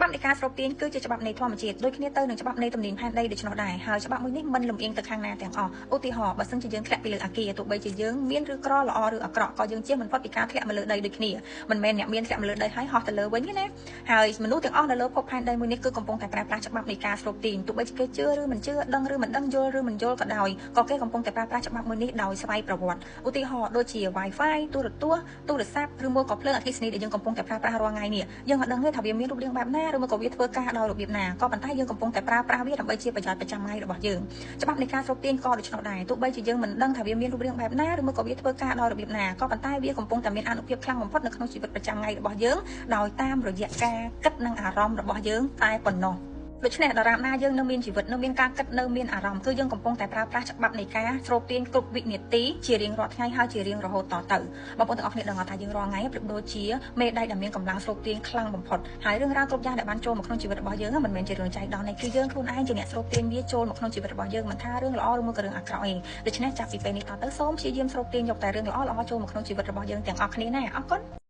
ច្បាប់នៃការស្រូបទាញគឺជាច្បាប់នៃធម្មជាតិដូចគ្នាទៅនឹងច្បាប់នៃទំនាញផែនដីដូច្នោះដែរហើយច្បាប់មួយនេះមិនលំអៀងទៅខាងណាទាំងអស់ឧទាហរណ៍បើសិនជាយើងធ្លាក់ពីលើអាគារទោះបីជាយើងមានឬក្រល្អឬអាក្រក់ក៏យើងជៀសមិនផុតពីការធ្លាក់មកលើដីដូចគ្នាមិនមែនអ្នកមានធ្លាក់មកលើដីហើយហោះទៅលើវិញទេណាហើយមនុស្សទាំងអស់នៅលើភពផែនដីមួយនេះគឺកំពុងតែប្រើប្រាស់ច្បាប់នៃការស្រូបទាញទោះបីជាគេជឿឬមិនជឿដឹងឬមិនដឹងយល់ឬមិនយល់ក៏ដោយក៏គេកំពុងតែប្រើប្រាស់ច្បាប់មួយនេះដោយស្វ័យប្រវត្តិឧទាហរណ៍ដូចជា Wi-Fi ទូរទស្សន៍ទូរស័ព្ទឬមួយក៏ភ្លើងអគ្គិសនីដែលយើងកំពុងតែប្រើប្រាស់រាល់ថ្ងៃនេះយើងអត់ដឹងទេថាវាមានរូបរាងបែបណាឬមួយក៏វាធ្វើការដោយរបៀបណាក៏ប៉ុន្តែយើងកំពុងតែប្រើប្រាស់វាដើម្បីជាប្រយោជន៍ប្រចាំថ្ងៃរបស់យើងច្បាប់នៃការស្រូបទាញក៏ដូច្នោះដែរទោះបីជាយើងមិនដឹងថាវាមានរូបរាងបែបណាឬមួយក៏វាធ្វើការដោយរបៀបណាក៏ប៉ុន្តែវាកំពុងតែមានអានុភាពខ្លាំងបំផុតនៅក្នុងជីវិតប្រចាំថ្ងៃរបស់យើងដោយតាមរយៈការគិតនិងអារម្មណ៍របស់យើងតែប៉ុណ្ណោះដូច្នេះដរាបណាយើងនៅមានជីវិតនៅមានការគិតនៅមានអារម្មណ៍គឺយើងកំពុងតែប្រើប្រាស់ច្បាប់នៃការស្រូបទាញគ្រប់វិនាទីជារៀងរាល់ថ្ងៃហើយជារៀងរហូតតទៅបងប្អូនទាំងអស់គ្នាដឹងថាយើងរាល់ថ្ងៃប្រៀបដូចជាមេដៃដែលមានកម្លាំងស្រូបទាញខ្លាំងបំផុតហើយរឿងរ៉ាវគ្រប់យ៉ាងដែលបានចូលមកក្នុងជីវិតរបស់យើងមិនមែនជារឿងចៃដន្យទេគឺយើងខ្លួនឯងជាអ្នកស្រូបទាញវាចូលមកក្នុងជីវិតរបស់យើងមិនថារឿងល្អឬមួយក៏រឿងអាក្រក់ឯងដូច្នេះចាប់ពីពេលនេះតទៅសូមព្យាយាមស្រូបទាញយកតែរឿងល្អៗចូលមកក្នុងជីវិតរបស់យើងទាំងអស់គ្នាណាអរគុណ។